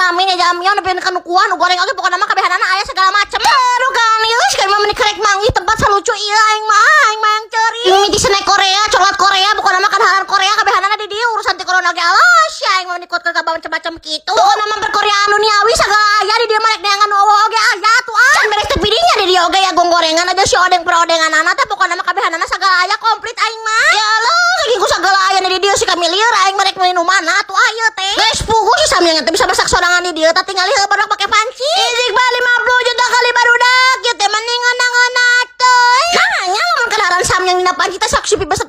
ramen ya jamion nepi ka nu kuah, nu goreng oge, pokona mah kabehanana aya segala macem. Aduh kan, ieu sekali mah meni kerek manggih tempat salucu ieu aing mah yang ceuri. Mimiti snack Korea, coklat Korea, pokona mah kadaharan Korea kabehanana di dieu. Urusan ti corona ge alas ya aing mah meni kuat ka macam-macam kitu. Pokona mah perkoreaan duniawi sagala aya di dieu mah, rek neangan nu oge aya tuh ah. Can beres teh pidinya di dieu oge ya gonggorengan aja si odeng perodenganana teh, pokona mah kabehanana sagala aya komplit aing mah. Ya Allah, saking ku sagala aya di dieu si kami lieur aing mah, rek meuli nu mana tuh aya teh. Geus puguh si Samyang teh bisa masak sorangan di dieu teh, tinggal heuh barudak pake panci. Idik ba 50 juta kali barudak ieu teh mending ngeunah-ngeunah teh. Nah, nya lamun kadaharan Samyang dina panci teh sok si besar.